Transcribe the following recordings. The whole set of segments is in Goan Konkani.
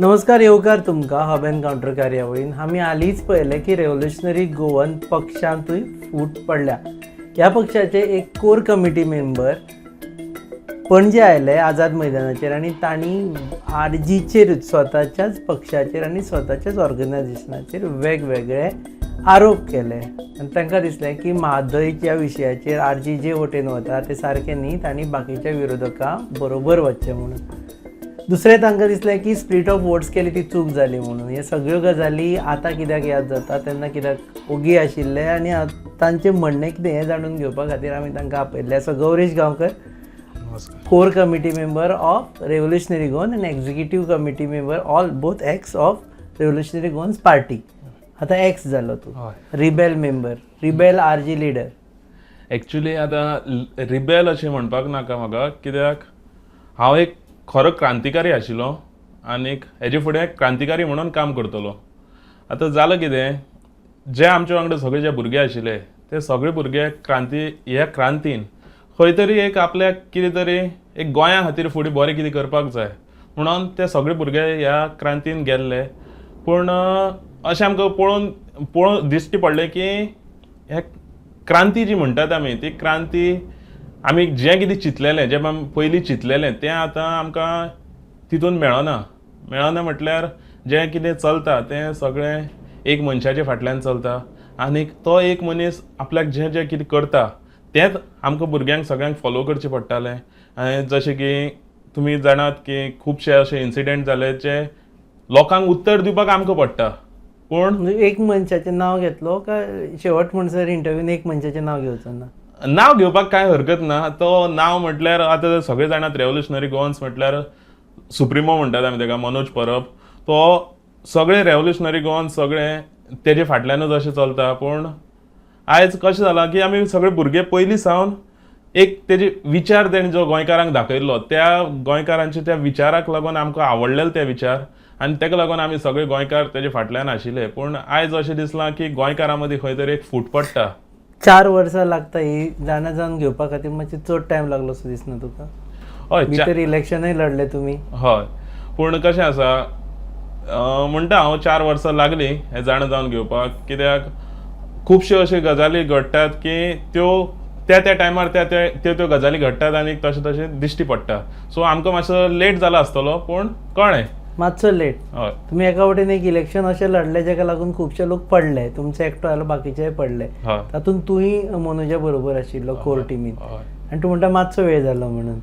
नमस्कार, येवकार तुमकां हब एनकावंटर कार्यावळीन. आमी हालींच पळयलें की रेव्होल्युशनरी गोवन पक्षांतूय फूट पडल्या. ह्या पक्षाचे एक कोर कमिटी मेंबर पणजे आयले आझाद मैदानाचेर आनी तांणी आरजीचेर, स्वताच्याच पक्षाचेर आनी स्वताच्याच ऑर्गनायझेशनाचेर वेगवेगळे आरोप केले आनी तांकां दिसलें की म्हादयच्या विशयाचेर आरजी जे वटेन वता ते सारकें न्ही, तांणी बाकीच्या विरोधकां बरोबर वचचें म्हणून. दुसरें तांकां दिसलें की स्प्लीट ऑफ वोट्स केली ती चूक जाली म्हणून. हे सगळ्यो गजाली आतां कित्याक याद जाता, तेन्ना कित्याक ओगी आशिल्ले आनी तांचें म्हणणें कितें हें जाणून घेवपा खातीर आमी तांकां आपयल्ले आसा. Gaurish Gaonkar, core committee member of Revolutionary Goan and executive committee member, all both ex of Revolutionary Goans party. आता एक्स जालो तूं, rebel member, rebel RG leader. Actually आतां रिबेल अशें म्हणपाक नाका म्हाका, कित्याक हांव एक खरो क्रांतिकारी आशिल्लो आनीक हेजे फुडें क्रांतिकारी म्हणून काम करतलो. आतां जालां कितें, जे आमचे वांगडा सगळे जे भुरगे आशिल्ले ते सगळे भुरगे क्रांती, ह्या क्रांतीन खंय तरी एक आपल्याक कितें तरी एक गोंया खातीर फुडें बरें कितें करपाक जाय म्हणून ते सगळे भुरगे ह्या क्रांतीन गेल्ले. पूण अशें आमकां पळोवन पळोवन दिश्टी पडलें की हे क्रांती जी म्हणटात आमी, ती क्रांती आमी जें कितें चिंतलेलें, जें आमी पयलीं चिंतलेलें, तें आतां आमकां तितून मेळना. मेळना म्हटल्यार जें कितें चलता तें सगळें एक मनशाच्या फाटल्यान चलता आनीक तो एक मनीस आपल्याक जें जें कितें करता तेंच आमकां भुरग्यांक सगळ्यांक फॉलो करचें पडटालें. आनी जशें की तुमी जाणात की खुबशे अशे इन्सिडंट जाले जे लोकांक उत्तर दिवपाक आमकां पडटा, पूण म्हणजे एक मनशाचें नांव घेतलो काय शेवट म्हणसर इंटरव्यून एक मनशाचें नांव घेवचो ना? नांव घेवपाक कांय हरकत ना. तो नांव म्हटल्यार आतां सगळे जाणात, रेव्होल्युशनरी गोवन्स म्हटल्यार सुप्रिमो म्हणटात आमी ताका, मनोज परब. तो सगळे रेव्होल्युशनरी गोवन्स सगळे तेजे फाटल्यानूच अशें चलता. पूण आयज कशें जालां की आमी सगळे भुरगे पयलीं सावन एक तेजे विचार तेणी जो गोंयकारांक दाखयल्लो, त्या गोंयकारांच्या त्या विचाराक लागून आमकां आवडलेले ते विचार आनी ताका लागून आमी सगळे गोंयकार तेजे फाटल्यान आशिल्ले. पूण आयज अशें दिसलां की गोंयकारां मदीं खंय तरी एक फूट पडटा. 4 वर्सां लागता ही जाणा जावन घेवपा खातीर, मातशें चड टायम लागलो असो दिसना तुका? हय. भितर इलेक्शनय लढले तुमी. हय, पूण कशें आसा, म्हणटा हांव, 4 वर्सां लागलीं हें जाणा जावन घेवपाक, कित्याक खुबश्यो अश्यो गजाली घडटात की त्यो त्या त्या टायमार त्या त्या त्यो त्यो गजाली घडटात आनी तशें तशें दिश्टी पडटा. सो आमकां मातसो लेट जाला आसतलो, पूण कळ्ळें. मातसो लेट. हय. तुमी एका वटेन एक इलेक्शन अशें लढले जेका लागून खुबशे लोक पडले, तुमचे एकटो आयलो, बाकीचेय पडले. तातूंत तूंय मनोजा बरोबर आशिल्लो कोर टिमीन आनी तूं म्हणटा मातसो वेळ जालो म्हणून.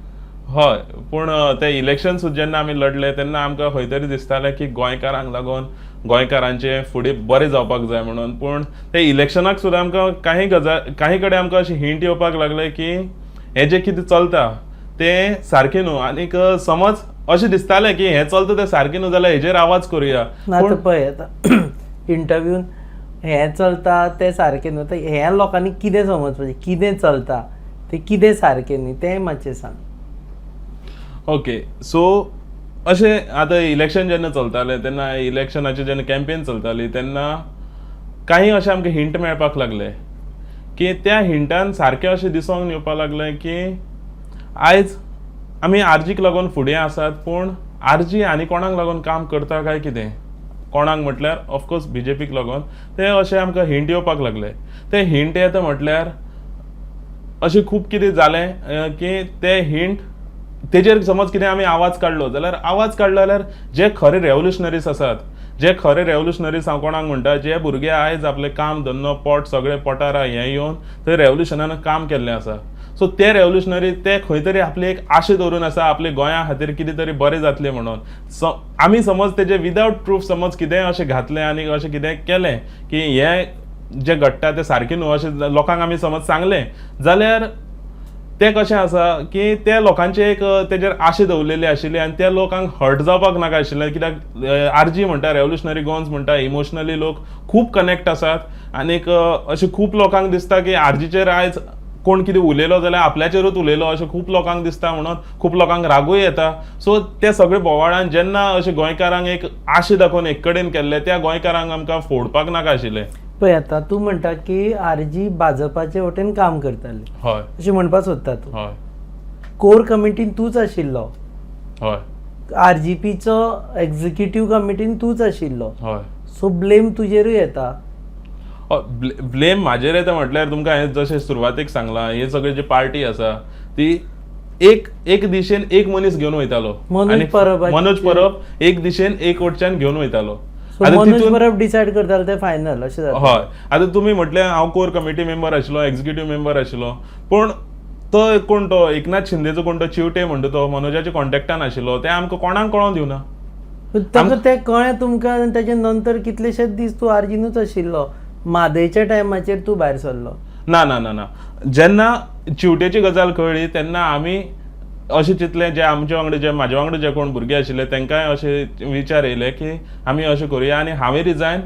हय, पूण ते इलेक्शन सुद्दां जेन्ना आमी लढले तेन्ना आमकां खंय तरी दिसतालें की गोंयकारांक लागून गोंयकारांचें फुडें बरें जावपाक जाय म्हणून. पूण ते इलेक्शनाक सुद्दां आमकां काही गजाल, काही कडेन आमकां अशें हिंट येवपाक लागले की हें जें कितें चलता तें सारकें न्हू. आनीक समज अशें दिसतालें की हें चलता तें सारकें न्हू जाल्यार हेजेर आवाज करुया. ना, आतां पळय, आतां इंटरव्यून हें चलता तें सारकें न्हू, तर हें लोकांनी कितें समजपाचें? कितें चलता तें कितें सारकें न्ही तें मातशें सांग. ओके, सो अशें आतां इलेक्शन जेन्ना चलतालें तेन्ना, इलेक्शनाचें जेन्ना कॅम्पेन चलताली तेन्ना काही अशें आमकां हिंट मेळपाक लागले की त्या हिंटान सारकें अशें दिसोंक येवपाक लागलें की आयज आमी आरजीक लागून फुडें आसात, पूण आरजी आनी कोणाक लागून काम करता काय कितें. कोणाक म्हटल्यार ऑफकोर्स बीजेपीक लागून. ते अशें आमकां हिंट येवपाक लागले. ते हिंट येता म्हटल्यार अशें खूब कितें जालें की ते हिंट तेजेर समज कितें आमी आवाज काडलो जाल्यार, आवाज काडलो जाल्यार जे खरे रेव्होल्युशनरीज आसात, जे खरे रेव्होल्युशनरीज हांव कोणाक म्हणटा, जे भुरगे आयज आपलें काम धंदो पोट सगळें पोटार हें येवन थंय रेव्होल्युशनान काम केल्लें आसा, सो ते रेव्होल्युशनरी ते खंय तरी आपली एक आशा दवरून आसा आपले गोंया खातीर कितें तरी बरें जातलें म्हणून. सो आमी समज तेजे विदावट प्रूफ समज कितेंय अशें घातलें आनी अशें कितें केलें की हें जें घडटा तें सारकें न्हू अशें लोकांक आमी समज सांगलें जाल्यार तें कशें आसा की त्या लोकांचे एक तेजेर आशा दवरलेली आशिल्ली आनी त्या लोकांक हर्ट जावपाक नाका आशिल्लें, कित्याक आरजी म्हणटा, रेव्होल्युशनरी गोवन्स म्हणटा, इमोशनली लोक खूब कनेक्ट आसात. आनीक अशें खूब लोकांक दिसता की आरजीचेर आयज कोण कितें उलयलो जाल्यार आपल्याचेरूच उलयलो अशें खूब लोकांक दिसता, म्हणून खूब लोकांक रागूय येता. सो ते सगळे बोवाळान जेन्ना अशें गोंयकारांक एक आशा दाखोवन एक कडेन केल्ले, त्या गोंयकारांक आमकां फोडपाक नाका आशिल्लें. पळय, आतां तूं म्हणटा की आरजी भाजपाचे वटेन काम करताले. हय. अशें म्हणपाक सोदता तूं? हय. कोर कमिटीन तूंच आशिल्लो. हय. आरजीपीचो एक्झिक्युटीव कमिटीन तूंच आशिल्लो. हय. सो ब्लेम तुजेरूय येता. ब्लेम म्हाजेर येता म्हटल्यार तुमकां हांवें जशें सुरवातेक सांगलां, हे सगळे जे पार्टी आसा ती एक एक दिशेन एक मनीस घेवन वयतालो. मनोज आनी परबाचे- मनोज परब एक दिशेन एक वटच्यान घेवन वयतालो. सो आतां मनोज तितून- परब डिसायड करताले ते फायनल अशें जाता. हय, आतां तुमी म्हटलें हांव कोर कमिटी मेंबर आशिल्लो, एक्झिक्युटीव मेंबर आशिल्लो, पूण तो कोण तो एकनाथ शिंदेचो कोण तो चिवटे म्हणटा तो मनोजाच्या कॉन्टेक्टान आशिल्लो, तें आमकां कोणाक कळोन दिवना. पूण ताका तें कळ्ळें तुमकां आनी तेच्या नंतर कितलेशेच दीस तूं आरजीनूच आशिल्लो. म्हादयच्या टायमाचेर तूं भायर सरलो. ना ना ना ना, जेन्ना चिवटेची गजाल कळ्ळी तेन्ना आमी अशें चिंतलें, जे आमचे वांगडा जे म्हाजे वांगडा जे कोण भुरगे आशिल्ले तांकांय अशे विचार येयले की आमी अशें करुया. आनी हांवें रिजायन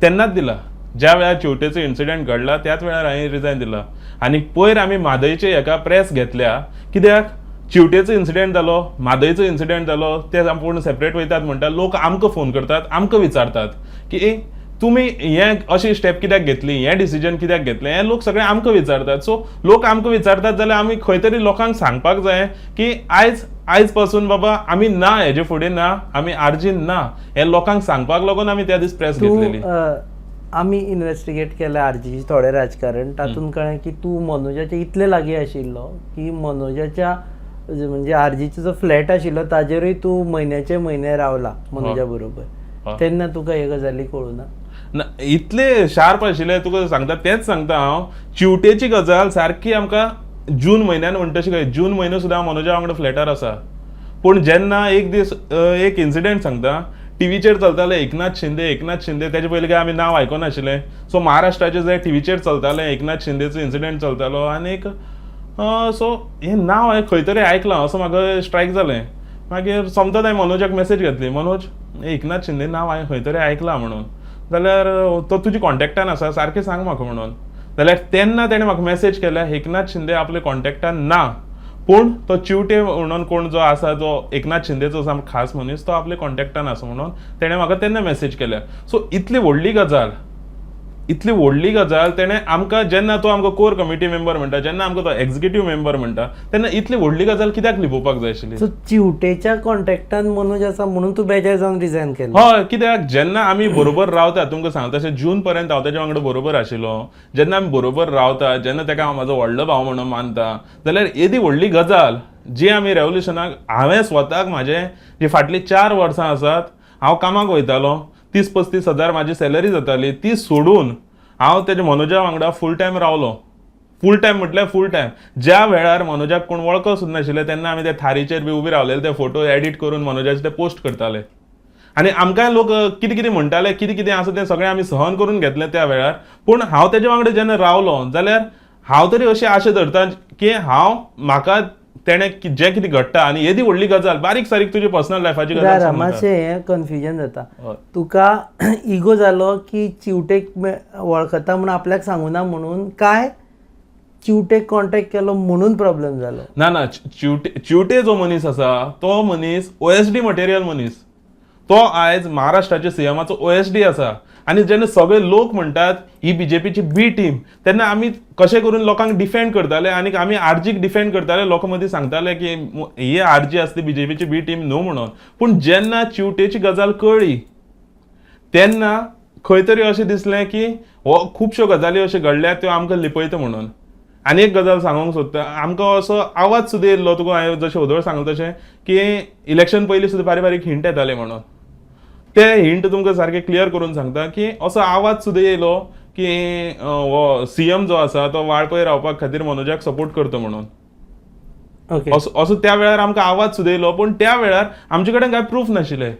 तेन्नाच दिला, ज्या वेळार चिवटेचो इन्सिडंट घडला त्याच वेळार हांवें रिजायन दिला. आनी पयर आमी म्हादयचे हेका प्रेस घेतल्या, कित्याक चिवटेचो इन्सिडंट जालो, म्हादयचो इन्सिडंट जालो, ते आपूण सेपरेट वयतात म्हणटा, लोक आमकां फोन करतात, आमकां विचारतात की तुमी हें अशी स्टेप कित्याक घेतली, हें डिसिजन कित्याक घेतलें, हें लोक सगळे आमकां विचारतात. सो लोक आमकां विचारतात जाल्यार आमी खंय तरी लोकांक सांगपाक जाय की आयज पासून बाबा आमी ना, हेजे फुडें ना, आमी आरजीन ना, हें लोकांक सांगपाक लागून आमी त्या दीस प्रेस तूं घेतलेली. आमी इन्वेस्टिगेट केलें आरजीचे थोडें राजकारण, तातूंत कळ्ळें की तूं मनोजाच्या इतले लागीं आशिल्लो की मनोजाच्या म्हणजे आरजीचो जो फ्लॅट आशिल्लो ताजेरूय तूं म्हयन्याचे म्हयने रावला मनोजा बरोबर. हय. तेन्ना तुका हे गजाली कळूं ना? ना, इतले शार्प आशिल्ले तुका सांगता तेंच सांगता हांव. चिवटेची गजाल सारकी आमकां जून म्हयन्यान म्हणटा तशी कळ्ळी. जून म्हयनो सुद्दां हांव मनोजा वांगडा फ्लॅटार आसा, पूण जेन्ना एक दीस एक इन्सिडंट सांगता, टिवीचेर चलतालें एकनाथ शिंदे, एकनाथ शिंदे, तेजे पयलीं काय आमी नांव आयकनाशिल्लें. सो महाराष्ट्राचें जे टिवीचेर चलतालें एकनाथ शिंदेचो इन्सिडंट चलतालो आनी एक सो हें नांव हांवें खंय तरी आयकलां असो म्हाका स्ट्रायक जालें. मागीर सोमतोच हांवें मनोजाक मॅसेज घातली, मनोज हें एकनाथ शिंदे नांव हांवें खंय तरी आयकलां म्हणून, जाल्यार तो तुज्या कॉन्टेक्टान आसा सारकें सांग म्हाका म्हणून. जाल्यार तेन्ना तेणें म्हाका मॅसेज केल्या एकनाथ शिंदे आपल्या कॉन्टेक्टान ना, पूण तो चिवटे म्हणून कोण जो आसा जो एकनाथ शिंदेचो सामको खास मनीस तो आपल्या कॉन्टेक्टान आसा म्हणून तेणें म्हाका तेन्ना मॅसेज केल्या. सो इतली व्हडली गजाल, इतली व्हडली गजाल तेणें आमकां जेन्ना तो आमकां कोर कमिटी मेंबर म्हणटा, जेन्ना आमकां तो एक्झिक्युटीव मेंबर म्हणटा, तेन्ना इतली व्हडली गजाल कित्याक लिपोवपाक जाय आशिल्ली? सो चिवटेच्या कॉन्टेक्टान मनोज आसा म्हणून तूं बेजार जावन रिजायन केलें? हय, कित्याक जेन्ना आमी बरोबर रावता, तुमकां सांगता तशें जून पर्यंत हांव तेज्या वांगडा बरोबर आशिल्लो, जेन्ना आमी बरोबर रावता, जेन्ना तेका हांव म्हाजो व्हडलो भाव म्हणून मानता, जाल्यार येदी व्हडली गजाल जी आमी रेवोल्युशनाक हांवें स्वताक म्हाजें जी फाटलीं 4 वर्सां आसात हांव कामाक वयतालो, 30-35 हजार म्हाजी सॅलरी जाताली, ती सोडून हांव तेज्या मनोजा वांगडा फूल टायम रावलो. फूल टायम म्हटल्यार फूल टायम. ज्या वेळार मनोजाक कोण वळख सुद्दां नाशिल्ले तेन्ना आमी ते थारीचेर बी उबे रावलेले ते फोटो एडिट करून मनोजाचे ते पोस्ट करताले. आनी आमकांय लोक कितें कितें म्हणटाले, कितें कितें आसा तें सगळें आमी सहन करून घेतलें त्या वेळार. पूण हांव तेज्या वांगडा जेन्ना रावलो जाल्यार हांव तरी अशी आशा धरता की हांव म्हाका तेणें जें कितें घडटा आनी येदी व्हडली गजाल बारीक सारीक तुजी पर्सनल लायफाची गजाल दारा सांगू नाका. मातशें हें कन्फ्युजन जाता. हय. तुका इगो जालो की चिवटेक वळखता म्हणून आपल्याक सांगूना म्हणून, काय चिवटेक कॉन्टेक्ट केलो म्हणून प्रॉब्लेम जालो? ना ना, चिवटे चिवटे जो मनीस आसा तो मनीस ओएसडी मटेरियल मनीस, तो आयज महाराष्ट्राच्या सीएमाचो ओएसडी आसा. आनी जेन्ना सगळे लोक म्हणटात ही बीजेपीची बी टीम, तेन्ना आमी कशें करून लोकांक डिफेंड करताले आनी आमी आरजीक डिफेंड करताले, लोकां मदीं सांगताले की ही आरजी आसा ती बीजेपीची बी टीम न्हू म्हणून. पूण जेन्ना चिवटेची गजाल कळ्ळी तेन्ना खंय तरी अशें दिसलें की हो खुबश्यो गजाली अश्यो घडल्यात त्यो आमकां लिपयता म्हणून. आनी एक गजाल सांगूंक सोदता, आमकां असो आवाज सुद्दां येयल्लो, तुका हांवें जशें वदोळ सांगलें तशें की इलेक्शन पयलीं सुद्दां बारीक बारीक हिंट येताले म्हणून. ते हिंट तुमकां सारके क्लियर करून सांगता की असो आवाज सुद्दां येयलो की हो सीएम जो आसा तो वाळपय रावपा खातीर मनोजाक सपोर्ट करता म्हणून. ओके. असो त्या वेळार आमकां आवाज सुद्दां येयलो, पूण त्या वेळार आमचे कडेन कांय प्रूफ नाशिल्ले.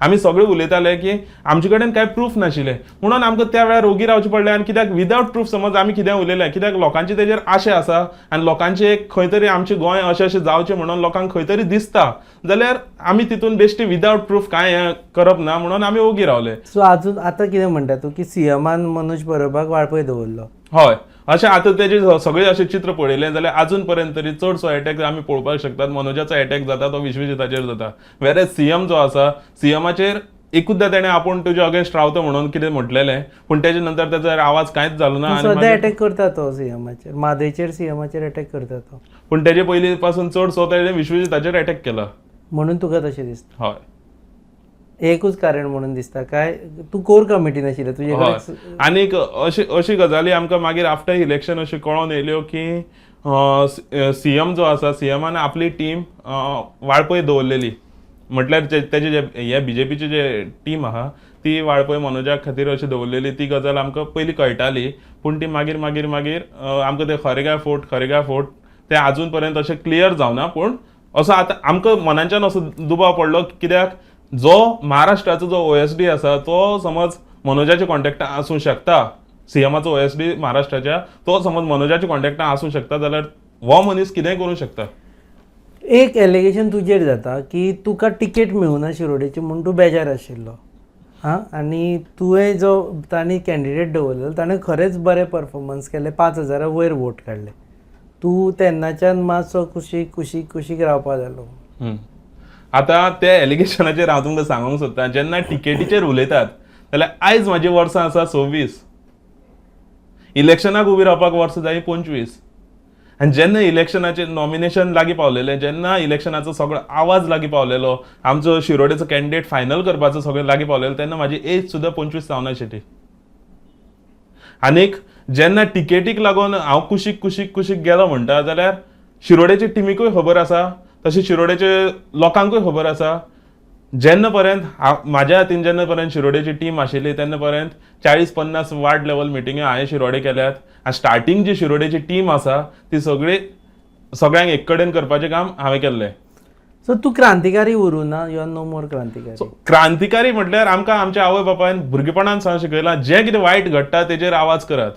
आमी सगळे उलयताले की आमचे कडेन कांय प्रूफ नाशिल्ले म्हणून आमकां त्या वेळार रोगी रावचें पडलें. आनी कित्याक विदावट प्रूफ समज आमी कितें उलयलें, कित्याक लोकांचे तेजेर आशा आसा आनी लोकांचे एक खंय तरी आमचें गोंय अशें अशें जावचें म्हणून लोकांक खंय तरी दिसता, जाल्यार आमी तितून बेश्टे विदावट प्रूफ कांय हें करप ना म्हणून आमी ओगी रावले. सो आजून आतां कितें म्हणटा तूं की सीएमान मनोज परबाक वाळपय दवरलो? हय, अशें आतां तेजें सगळें अशें चित्र पळयलें जाल्यार आजून पर्यंत तरी चडसो एटॅक आमी पळोवपाक शकतात मनोजाचो एटॅक जाता तो विश्वजिताचेर जाता. वेरेज सीएम जो आसा सीएमाचेर एकूचदा तेणें आपूण तुज्या अगेन्स्ट रावता म्हणून कितें म्हटलेलें, पूण तेजे नंतर तेजो आवाज कांयच जालो ना. आनी सद्या एटॅक करता तो सीएमाचेर, म्हादयचेर सीएमाचेर एटॅक करता तो. पूण तेजे पयलीं पासून चडसो तेणें विश्वजिताचेर एटॅक केला. म्हणून तुका तशें दिसता? हय. एकूच कारण म्हणून दिसता काय तूं कोर कमिटीन आशिल्लें तुजे कडेन? आनीक अशी अशी गजाली आमकां मागीर आफ्टर इलेक्शन अशी कळोन येयल्यो की सीएम जो आसा, सीएमान आपली टीम वाळपय दवरलेली. म्हटल्यार तेजे जे हे बीजेपीचे जे टीम आहा ती वाळपय मनोजा खातीर अशी दवरलेली. ती गजाल आमकां पयलीं कळटाली, पूण ती मागीर मागीर मागीर आमकां ते खरें काय फोट, खरें काय फोट तें आजून पर्यंत अशें क्लियर जावना. पूण असो आतां आमकां मनाच्यान असो दुबाव पडलो, कित्याक जो महाराष्ट्राचो जो ओएसडी आसा तो समज मनोजाच्या कॉन्टेक्टान आसूं शकता, सीएमाचो ओएसडी महाराष्ट्राच्या तो समज मनोजाच्या कॉन्टेक्टान आसूं शकता, जाल्यार हो मनीस कितेंय करूं शकता. एक एलिगेशन तुजेर जाता की तुका तिकेट मेळुना शिरोडेची म्हूण तूं बेजार आशिल्लो. आं, आनी तुवें जो तांणी कॅन्डिडेट दवरलेलो ताणें खरेंच बरें परफॉर्मन्स केलें, 5,000 वयर वोट काडले. तूं तेन्नाच्यान मातसो कुशीक कुशीक कुशीक रावपा जालो. आतां त्या एलिगेशनाचेर हांव तुमकां सांगूंक सोदतां, जेन्ना टिकेटीचेर उलयतात जाल्यार आयज म्हाजी वर्सां आसा 26, इलेक्शनाक उबी रावपाक वर्सां जाय 25. आनी जेन्ना इलेक्शनाचें नॉमिनेशन लागीं पावलेलें, जेन्ना इलेक्शनाचो सगळो आवाज लागीं पावलेलो, आमचो शिरोडेचो कॅन्डिडेट फायनल करपाचो सगळें लागीं पावलेलो, तेन्ना म्हाजी एज सुद्दां 25 जावनाशिल्ली. आनीक जेन्ना टिकेटीक लागून हांव कुशीक कुशीक कुशीक गेलो म्हणटा जाल्यार शिरोडेचे टिमीकूय खबर आसा, तशें शिरोडेचे लोकांकूय खबर आसा. जेन्ना पर्यंत हांव म्हाज्या हातीन जेन्ना पर्यंत शिरोडेची टीम आशिल्ली तेन्ना पर्यंत 40-50 वार्ड लेवल मिटिंग्यो हांवें शिरोडे केल्यात. आनी स्टार्टींग जी शिरोडेची टीम आसा ती सगळी सगळ्यांक एक कडेन करपाचें काम हांवें केल्लें. सो तूं क्रांतिकारी उरूं ना, you are no मोर क्रांतिकारी. क्रांतिकारी म्हटल्यार आमकां आमच्या आवय बापायन भुरगेपणान सावन शिकयलां, जें कितें वायट घडटा तेजेर आवाज करात.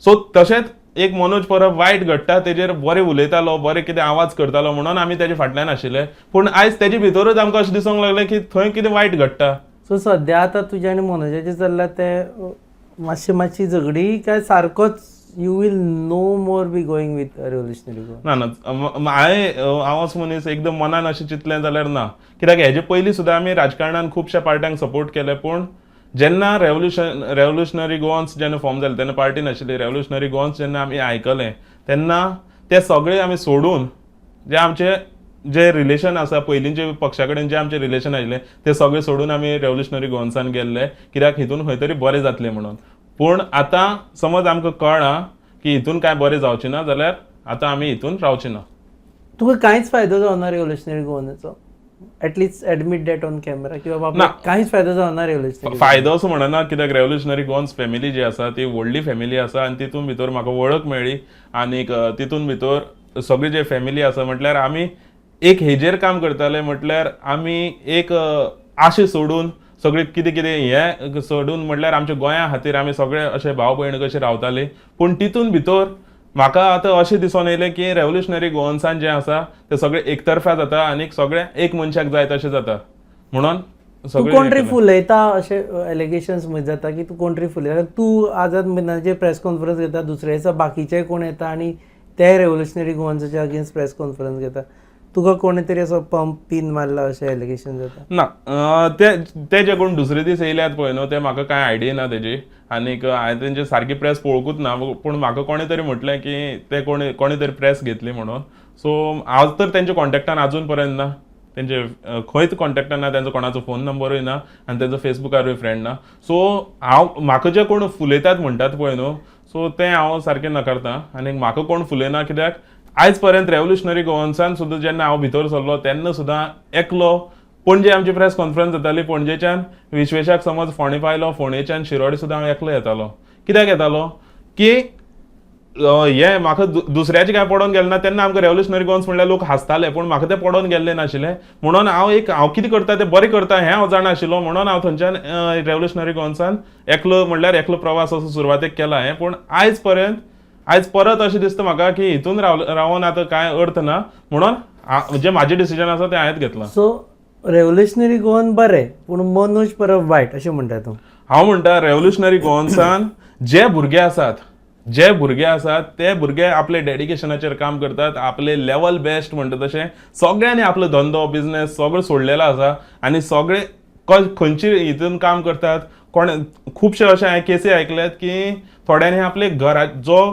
सो तशेंच एक मनोज परब वायट घडटा तेजेर बरें उलयतालो, बरें कितें आवाज करतालो म्हणून आमी तेजे फाटल्यान आशिल्ले. पूण आयज तेजे भितरूच आमकां अशें दिसूंक लागलें की थंय कितें वायट घडटा. सो सद्या आतां तुजें आनी मनोजाचें चल्लां तें मातशें मातशी झगडी काय सारकोच you will no more be going with Revolutionary Goa? ना ना, हांवें हांव असो मनीस एकदम मनान अशें चिंतलें जाल्यार ना, कित्याक हेजे पयलीं सुद्दां आमी राजकारणान खुबश्या पार्ट्यांक सपोर्ट केले. पूण जेन्ना रेवोल्युशनरी गोवन्स जेन्ना फॉर्म जाले तेन्ना पार्टी नाशिल्ली. रेवोल्युशनरी गोवन्स जेन्ना आमी आयकलें तेन्ना ते सगळे आमी सोडून जे आमचे जे रिलेशन आसा पयलींचे पक्षा कडेन जे आमचे रिलेशन आशिल्ले ते सगळे सोडून आमी रेवोल्युशनरी गोवन्सान गेल्ले, कित्याक हितून खंय तरी बरें जातलें म्हणून. पूण आतां समज आमकां कळ्ळां की हितून कांय बरें जावचें ना जाल्यार आतां आमी हितून रावचे ना. तुका कांयच फायदो जावना revolutionary गोवनाचो? At least admit that on camera किंवा बाबा कांयच फायदो जावना रेवोल्युशनरी? फायदो असो म्हणना, कित्याक रेवोल्युशनरी गोवन्स फॅमिली जी आसा ती व्हडली फॅमिली आसा आनी तितून भितर म्हाका वळख मेळ्ळी. आनीक तितून भितर सगळी जे फॅमिली आसा म्हटल्यार आमी एक हेजेर काम करताले, म्हटल्यार आमी एक आशे सोडून सगळें कितें कितें हें सोडून म्हटल्यार आमच्या गोंया खातीर आमी सगळे अशे भाव भयण कशे रावताले. पूण तितून भितर म्हाका आतां अशें दिसून येयलें की रेवोल्युशनरी गोवन्सान जें आसा तें सगळें एकतर्फा जाता आनी सगळें एक मनशाक जाय तशें जाता म्हणून तूं कोण तरी फुलयता अशें एलिगेशन्स मदीं जाता की तूं कोण तरी फुलयता. तूं आझाद मैदानाचेर प्रेस कॉन्फरन्स घेता, दुसरे दिसा बाकीचे कोण येता आनी ते रेवोल्युशनरी गोवन्साच्या अगेन्स्ट प्रेस कॉन्फरन्स घेता. तुका कोणी तरी असो पंप पीन मारला अशें एलिगेशन जाता? ना, ते ते जे कोण दुसरे दीस येयल्यात पळय न्हू, ते म्हाका कांय आयडिया ना तेजी आनीक हांवें तेंची सारकी प्रेस पळोवंकूच ना. पूण म्हाका कोणें तरी म्हटलें की ते कोणे कोणें तरी प्रेस घेतली म्हणून. सो हांव तर तेंच्या कॉन्टेक्टान आजून पर्यंत ना, तेंचे खंयच कॉन्टेक्टान ना, तेंचो कोणाचो फोन नंबरूय ना आनी तेंचो फेसबुकारूय फ्रेंड ना. सो हांव म्हाका जे कोण फुलयतात म्हणटात पळय न्हू, सो तें हांव सारकें नकारता. आनी म्हाका कोण फुलयना, कित्याक आयज पर्यंत रेवोल्युशनरी गोवन्सान सुद्दां जेन्ना हांव भितर सरलो तेन्ना सुद्दां एकलो पणजे आमची प्रेस कॉन्फरन्स जाताली, पणजेच्यान विश्वेशाक समज फोंडें पायलो, फोंडेच्यान शिरोडे सुद्दां हांव एकलो येतालो. कित्याक येतालो की हें म्हाका दुसऱ्याचें कांय पडोन गेलें ना. तेन्ना आमकां रेवोल्युशनरी गोवन्स म्हणल्यार लोक हांसताले, पूण म्हाका तें पडोन गेल्लें नाशिल्लें म्हणून हांव एक हांव कितें करता तें बरें करता हें हांव जाणा आशिल्लो, म्हणून हांव थंयच्यान रेवोल्युशनरी गोवन्सान एकलो म्हणल्यार एकलो प्रवास असो सुरवातेक केला हांवें. पूण आयज पर्यंत आयज परत अशें दिसता म्हाका की हितून रावोन आतां कांय अर्थ ना, म्हणून जें म्हाजें डिसिजन आसा तें हांवेंच घेतलां. सो रेवोल्युशनरी गोवन बरें पूण मनोज परब वायट अशें म्हणटा तूं? हांव म्हणटा रेवोल्युशनरी गोवन्सान जे भुरगे आसात, जे भुरगे आसात ते भुरगे आपले डेडिकेशनाचेर काम करतात, आपले लेवल बेस्ट म्हणटा तशें सगळ्यांनी आपलो धंदो बिजनेस सगळो सोडलेलो आसा आनी सगळे खंयचे हितून काम करतात. कोण खुबशे अशे हांवें केसी आयकल्यात की थोड्यांनी आपले घरा जो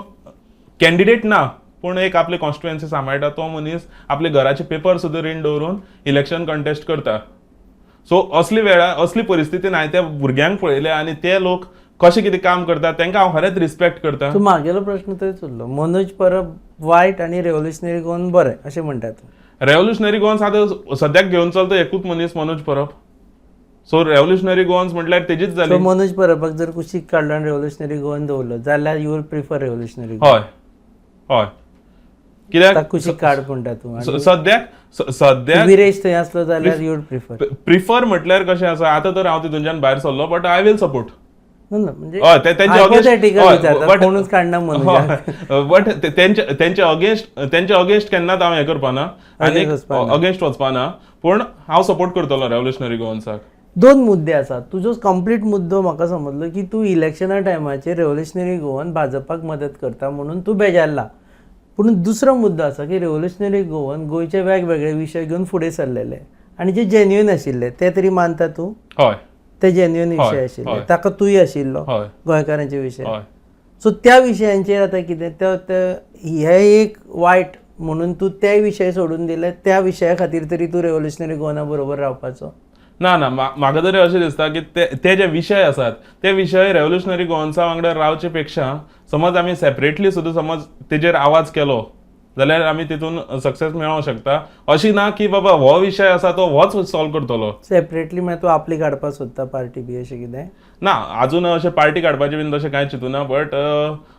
कॅन्डिडेट ना पूण एक आपले कॉन्स्टिट्युएन्सी सांबाळटा तो मनीस आपले घराचे पेपर सुद्दां रीण दवरून इलेक्शन कंटेस्ट करता. सो असली वेळार, असली परिस्थितीन हांवें त्या भुरग्यांक पळयले आनी ते लोक कशें कितें काम करता तांकां हांव खरेंच रिस्पेक्ट करता. तूं मागेलो प्रश्न थंयच उरलो. मनोज परब वायट आनी रेव्होल्युशनरी गोवन बरें अशें म्हणटा तूं. रेव्होल्युशनरी गोवन्स आतां सद्याक घेवन चलता एकूच मनीस, मनोज परब. सो रेव्होल्युशनरी गोवन्स म्हटल्यार तेजीच जाली. सो मनोज परबाक जर कुशीक काडलो आनी रेव्होल्युशनरी गोवन दवरलो जाल्यार you will prefer revolutionary Goa? हय हय, कित्याक ताका कुशीक काड म्हणटा तूं आनी सद्याक सद्याक विरेश थंय आसलो जाल्यार you would prefer? Prefer म्हटल्यार कशें आसा, आतां तर हांव तितूनच्यान भायर सरलो, बट I will support. ना ना, म्हणजे हय, ते तेंचे hypothetical हय, विचारता, कोणूच काडना मनोजाक. बट तेंचे अगेन्स्ट केन्नाच हांव हें करपाना आनी Against वचपाना. अगेन्स्ट वचपाना, पूण हांव सपोर्ट करतलो रेव्होल्युशनरी गोवन्साक. दोन मुद्दे आसात. तुजो कंप्लीट मुद्दो म्हाका समजलो की तूं इलेक्शना टायमाचेर रेव्होल्युशनरी गोवन भाजपाक मदत करता म्हणून तूं बेजारला. पूण दुसरो मुद्दो आसा की रेव्होल्युशनरी गोवन गोंयचे वेगवेगळे विशय घेवन फुडें सरलेले आनी जे जेन्युइन आशिल्ले ते तरी मानता तूं? हय. ते जेन्युइन विशय आशिल्ले, ताका तूंय आशिल्लो, गोंयकारांचे विशय. सो त्या विशयांचेर आतां कितें ते हे एक वायट म्हणून तूं ते विशय सोडून दिले, त्या विशया खातीर तरी तूं रेव्होल्युशनरी गोवना बरोबर रावपाचो? ना ना, म्हाका तरी अशें दिसता की ते ते जे विशय आसात ते विशय रेव्होल्युशनरी गोवन्सा वांगडा रावचे पेक्षा समज आमी सेपरेटली सुद्दां समज तेजेर आवाज केलो जाल्यार आमी तितून सक्सेस मेळोंक शकता. अशी ना की बाबा हो विशय आसा तो होच सॉल्व करतलो. सेपरेटली म्हळ्यार तूं आपली काडपाक सोदता पार्टी बी अशें कितें? ना, अजून अशें पार्टी काडपाचें बीन तशें कांय चिंतूना, बट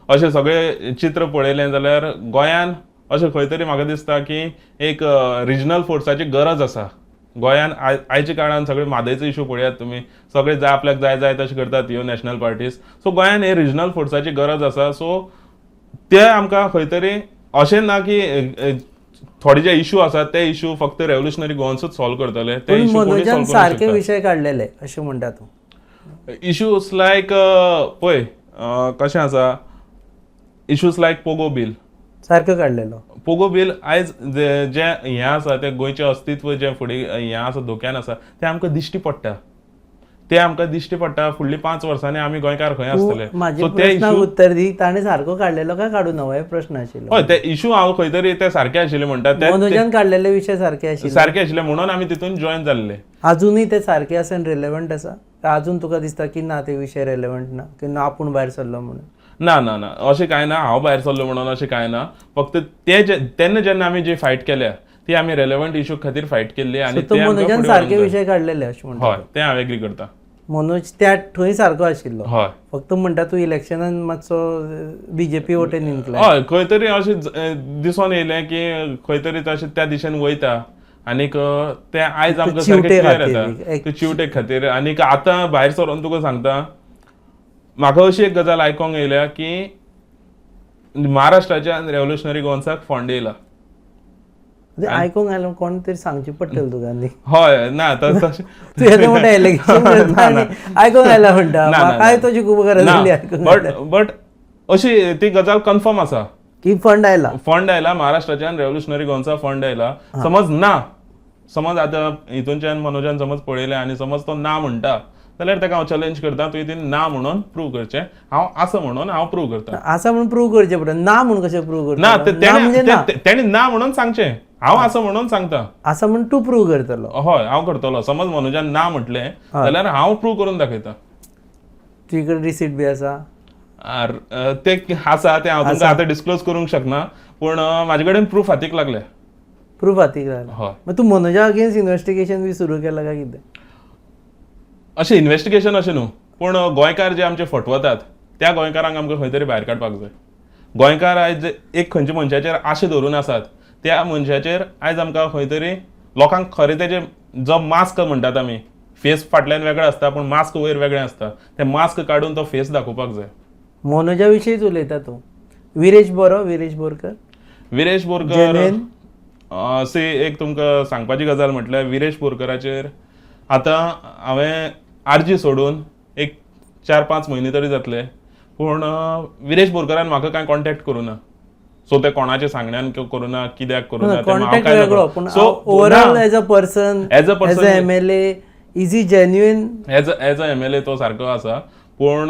अशें सगळें चित्र पळयलें जाल्यार गोंयान अशें खंय तरी म्हाका दिसता की एक रिजनल फोर्साची गरज आसा गोंयान. आयच्या काळान सगळे म्हादयचो इशू पळयात तुमी, सगळे जाय आपल्याक जाय जाय तशें करतात ह्यो नॅशनल पार्टीज. सो गोंयान हे रिजनल फोर्साची गरज आसा. सो ते आमकां खंय तरी अशें ना की थोडे जे इशू आसात ते इशू फक्त रेव्होल्युशनरी गोवन्सूच सॉल्व करतले, ते पूण इशू कोणूय मनोजान सॉल्व करूंक सारके शकता. विशय काडलेले अशें म्हणटा तूं? इश्यूज लायक पळय, कशें आसा, इश्यूज लायक पोगो बील. सारको काडलेलो. पोगो बील आयज जे जे हें आसा तें गोंयचें अस्तित्व जें फुडें हें आसा, धोक्यान आसा, तें आमकां दिश्टी पडटा, तें आमकां दिश्टी पडटा. फुडलीं 5 वर्सांनी आमी गोंयकार खंय आसतले? तूं म्हाजे सो ते प्रश्नाक इशू उत्तर दी. ताणें सारको काडलेलो काय काडूं ना हो प्रश्न आशिल्लो. हय, ते इशू हांव खंय तरी ते सारके आशिल्ले म्हणटा ते मनोजान काडलेले विशय सारके आशिल्ले? सारके आशिल्ले म्हणून आमी तितून जॉयन जाल्ले. अजूनय ते सारके आसा आनी रेलेवंट आसा, काय अजून तुका दिसता की ना, ते विशय रेलेवंट ना, की ना आपूण भायर सरलो म्हणून? ना ना ना, अशें कांय ना. हांव भायर सरलो म्हणून अशें कांय ना. फक्त ते जे तेन्ना जेन्ना आमी जी फायट केल्या ती आमी रेलेवंट इशू खातीर फायट केल्ली आनी तो ते आमकां मनोजान फुडें सारके व्हरूंक जाय. विशय काडलेले अशें म्हणटा? हय, तें हांव एग्री करता. मनोज त्या थंय सारको आशिल्लो? हय. फक्त म्हणटा तूं इलेक्शनान मातसो बीजेपी वटेन इन्क्लायन. हय, खंय तरी अशें दिसोन येयलें की खंय तरी तशें त्या दिशेन वयता आनीक तें आयज आमकां सारकें चिवटे क्लियर खातीर येता. एक ते चिवटे खातीर. आनीक आतां भायर सरोन तुका सांगता, म्हाका अशी एक गजाल आयकोंक येयल्या की महाराष्ट्राच्यान रेव्होल्युशनरी गोवन्साक फंड येयला. म्हणजे आयकूंक आयलो, कोण तरी सांगचें पडटलें तुका न्ही. हय, ना, तशें तूं येदें मोठें एलिगेशन करता आनी आयकूंक आयला म्हणटा. ना, ना, म्हाकाय ना. तुजी खूब गरज ना आसली आयकूंक बट आयला. बट अशी ती गजाल कन्फर्म आसा. की फंड आयला? फंड आयला, महाराष्ट्राच्यान रेव्होल्युशनरी गोवन्सा फंड आयला. समज ना, समज आतां हितूनच्यान मनोजान समज पळयलें आनी समज तो ना म्हणटा जाल्यार ताका हांव चॅलेंज करता, तुवें ती ना म्हणून प्रूव करचें. हांव आसा म्हणून हांव प्रूव करता. आसा म्हणून प्रूव करचें पडटा, ना म्हणून कशें प्रूव ना, करतलो? ना म्हणजे ना. तेणें ना म्हणून सांगचें, हांव आसा म्हणून सांगता. आसा म्हणून तूं प्रूव करतलो? हय, हांव करतलो. समज मनोजान ना म्हटलें जाल्यार हांव प्रूव करून दाखयता. तुजे कडेन रिसीट बी आसा? ते आसा, ते हांव तुमकां आतां डिस्क्लोज करूंक शकना, पूण म्हाजे कडेन प्रूफ हातीक लागले. प्रूफ हातीक लागला? हय. मग तूं मनोजा अगेन्स्ट इन्वेस्टिगेशन बी सुरू केलां काय कितें? अशें इन्वेस्टिगेशन अशें न्हू, पूण गोंयकार जे आमचे फटवतात त्या गोंयकारांक आमकां खंय तरी भायर काडपाक जाय. गोंयकार आयज एक खंयच्या मनशाचेर आशा धरून आसात, त्या मनशाचेर आयज आमकां खंय तरी लोकांक खरें तेजे जो मास्क म्हणटात आमी, फेस फाटल्यान वेगळो आसता पूण मास्क वयर वेगळें आसता, ते मास्क काडून तो फेस दाखोवपाक जाय. मनोजा विशींच उलयता तूं. विरेश बरो, विरेश बोरकर? विरेश बोरकर Genuine? सी, एक तुमकां सांगपाची गजाल म्हटल्यार विरेश बोरकराचेर आतां हांवें आरजी सोडून एक 4-5 म्हयने तरी जातले, पूण विरेश बोरकरान म्हाका कांय कॉन्टेक्ट करूं ना. सो ते कोणाच्या सांगण्यान करूं ना, कित्याक करूं ना, तें हांव कॉन्टॅक्ट कांय वेगळो नकळो. पूण so overall as a person, As a person- as a MLA, is he genuine? As a MLA तो सारको आसा, पूण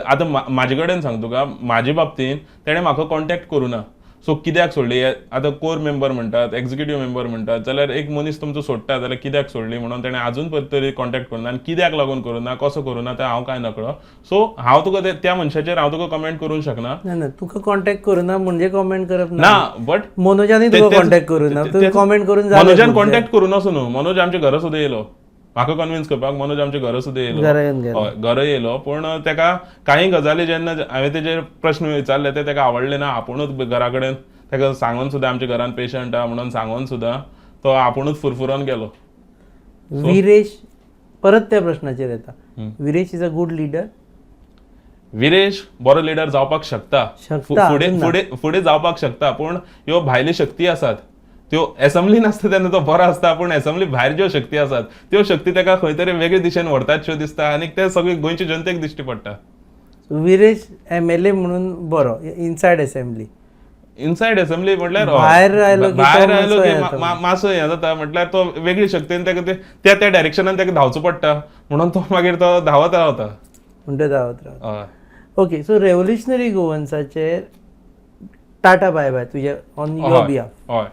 आतां म्हाजे कडेन सांग तुका, म्हाजे बाबतीन तेणें म्हाका कॉन्टेक्ट करूं ना. सो कित्याक सोडली? आतां कोर मेंबर म्हणटात, एक्झिक्युटीव मेंबर म्हणटात, जाल्यार एक मनीस तुमचो सोडटा जाल्यार कित्याक सोडली म्हणून तेणें अजून पर्यंत तरी कॉन्टेक्ट करूना आनी कित्याक लागून करूना, कसो करूना तें हांव कांय नकळो. सो हांव तुका त्या मनशाचेर हांव तुका कमेंट करूंक शकना. ना ना, तुका कॉन्टेक्ट करूना म्हणजे कॉमेंट करप ना. ना, बट मनोजानूय तुका कॉन्टेक्ट करूना, तुवें कॉमेंट करून जालें. मनोजान कॉन्टेक्ट करूं नासो न्हू, मनोज आमच्या घरा सुद्दां येयलो म्हाका कन्विन्स करपाक. मनोज आमच्या घरा सुद्दां येयलो. घरा येवन गेलो. हय, घरा येयलो, पूण तेका काही गजाली जेन्ना हांवें तेजेर प्रश्न विचारले ते तेका आवडले ना. आपुणूच घरा कडेन तेका सांगून सुद्दां, आमच्या घरान पेशंट आहा म्हणून सांगून सुद्दां तो आपुणूच फुरफुरोन गेलो. विरेश, परत त्या प्रश्नाचेर येता, Viresh is a good leader? Viresh बरो लिडर जावपाक शकता. शकता, फुडें अजून ना. फुडें फुडें जावपाक शकता, पूण ह्यो भायल्यो शक्ती आसात त्यो एसेंब्लीन आसता तेन्ना तो बरो आसता, पूण एसेंब्ली भायर ज्यो शक्ती आसात त्यो शक्ती ताका खंय तरी वेगळे दिशेन व्हरतात श्यो दिसता आनी ते सगळे गोंयचे जनतेक दिश्टी पडटा. विरेश एमएलए म्हणून बरो इनसायड असेंब्ली. इनसायड असेंब्ली म्हटल्यार हय. भायर आयलो की भायर तो आयलो मातसो की हें जाता. मातसो हें जाता, म्हटल्यार तो वेगळी शक्तीन ताका त्या त्या डायरेक्शनान ताका धांवचो पडटा, म्हणून तो मागीर तो धांवत रावता. म्हणटा धांवत रावता. हय. ओके, सो रेव्होल्युशनरी गोवन्साचेर टाटा बाय बाय तुजे ऑन your हय बिहाफ? हय.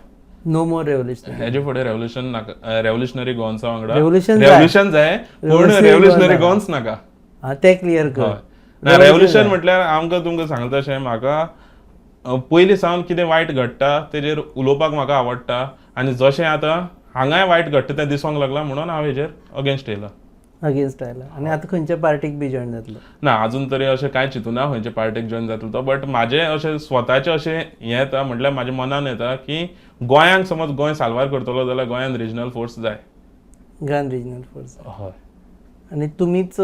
No more revolutionary? हेजे फुडें रेव्होल्युशन नाका, रेव्होल्युशनरी गोवन्सा वांगडा. Revolution जाय. रेव्होल्युशन जाय, पूण Revolutionary revolutionary Goans Goans नाका. हा, तें क्लियर कर. ना, रेव्होल्युशन म्हटल्यार आमकां तुमकां सांगता तशें म्हाका पयलीं सावन कितें वायट घडटा तेजेर उलोवपाक म्हाका आवडटा आनी जशें आतां हांगाय वायट घडटा तें दिसोंक लागलां म्हणून हांव हेजेर अगेन्स्ट येयला. अगेन्स्ट आयला आनी आतां खंयच्या पार्टीक बी जॉयन जातलो? ना, अजून तरी अशें कांय चिंतूना खंयचे पार्टीक जॉयन जातलो तो, बट म्हाजें अशें स्वताचें अशें हें येता, म्हटल्यार म्हाज्या मनान येता की गोंयांक समज गोंय साल्वार करतलो जाल्यार गोंयान रिजनल फोर्स जाय. गोंयान रिजनल फोर्स. हय. आनी तुमीच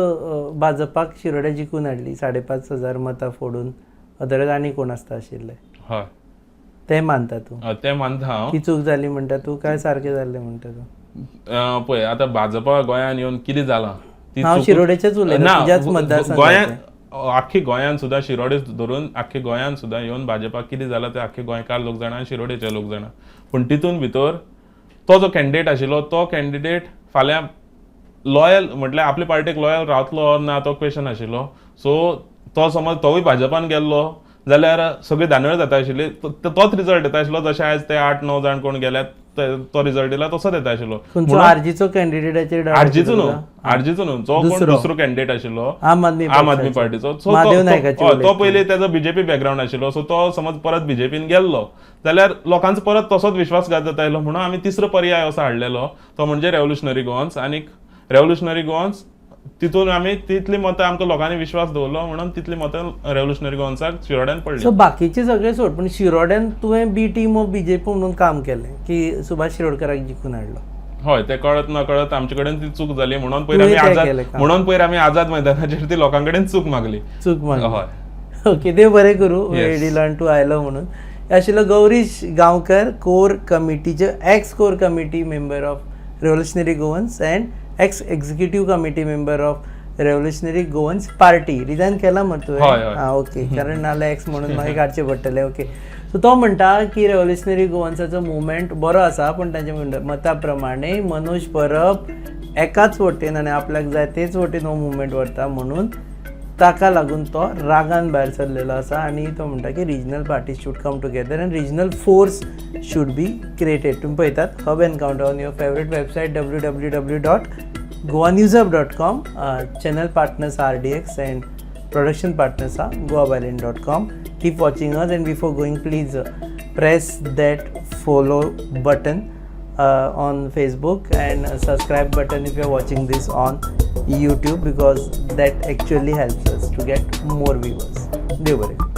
भाजपाक शिरोड्या जिखून हाडली 5,500 मतां फोडून, अदरवायज आनी कोण आसता आशिल्ले. हय. तें मानता तूं? तें मानता हांव. ती चूक जाली म्हणटा तूं काय सारकें जाल्लें म्हणटा तूं? पळय, आतां भाजपा गोंयान येवन कितें जालां ती हांव शिरोडेचेच उलयना, ना, तुज्याच मतदारसंघाचें. गोंयांत, आख्खी गोंयांत सुद्दां, शिरोडे धरून आख्खे गोंयांत सुद्दां येवन भाजपाक कितें जालां तें आख्खे गोंयकार लोक जाणा आनी शिरोडेचे लोक जाणा. पूण तितून भितर तो जो कॅन्डिडेट आशिल्लो तो कॅन्डिडेट फाल्यां लॉयल म्हटल्यार आपले पार्टीक लॉयल रावतलो ना तो क्वेशन आशिल्लो. सो तो समज तोवूय भाजपान गेल्लो जाल्यार सगळी दानळ जाता आशिल्ली, तोच रिजल्ट येता आशिल्लो जशें आयज ते 8-9 जाण कोण गेल्यात तो रिजल्ट येयला तसोच येता आशिल्लो. खंयचो आरजीचो कॅन्डिडेटाचेर? आरजीचो न्हू, आरजीचो न्हू, जो कोण दुसरो कॅन्डिडेट आशिल्लो. आम आदमी. आम आदमी पार्टीचो. सो महादेव नायकाची. तो पयलीं तेजो बीजेपी बॅकग्रावंड आशिल्लो, सो तो समज परत बीजेपीन गेल्लो जाल्यार लोकांचो परत तसोच विश्वासघात जाता आयलो, म्हणून आमी तिसरो पर्याय असो हाडलेलो तो म्हणजे रेव्होल्युशनरी गोवन्स. आनी रेव्होल्युशनरी गोवन्स तितून आमी तितली मतां आमकां लोकांनी विश्वास दवरलो म्हणून तितली मतां रेव्होल्युशनरी गोवन्साक शिरोड्यान पडली. सो बाकीचे सगळे सोड, पूण शिरोड्यान तुवें बी टीम ऑफ बीजेपी म्हणून काम केलें की सुभाष शिरोडकराक जिखून हाडलो. हय, ते कळत न कळत आमचे कडेन ती चूक जाली म्हणून पयर आमी तुवें तें आझाद केलें काम. म्हणून पयर आमी आझाद मैदानाचेर ती लोकां कडेन चूक मागली. चूक मागली. हय. ओके, देव बरें करूं. Yes. वेडिलान तूं आयलो म्हणून. हे आशिल्लो गौरीश गांवकर, कोर कमिटीचे, ex core committee member of Revolutionary Goans and ex executive committee member of Revolutionary Goans Party. Resign केला मरे तुवें? हय, हय. आं, ओके, कारण नाल्यार एक्स म्हणून मागीर काडचें पडटलें. ओके, सो तो म्हणटा की रेव्होल्युशनरी गोवन्साचो मुवमेंट बरो आसा, पूण तांच्या मता प्रमाणे मनोज परब एकाच वटेन आनी आपल्याक जाय तेच वटेन हो मुवमेंट व्हरता, म्हणून ताका लागून तो रागान भायर सरलेलो आसा. आनी तो म्हणटा की regional parties should come together and regional force should be created. तुमी पळयतात Hub Encounter on your favourite website www.goanewshub.com. Channel partners RDX and production partners are goabyline.com. Keep watching us, and before going, please press that follow button on Facebook and subscribe button if you are watching this on YouTube, because that actually helps us to get more viewers. देव बरें करूं.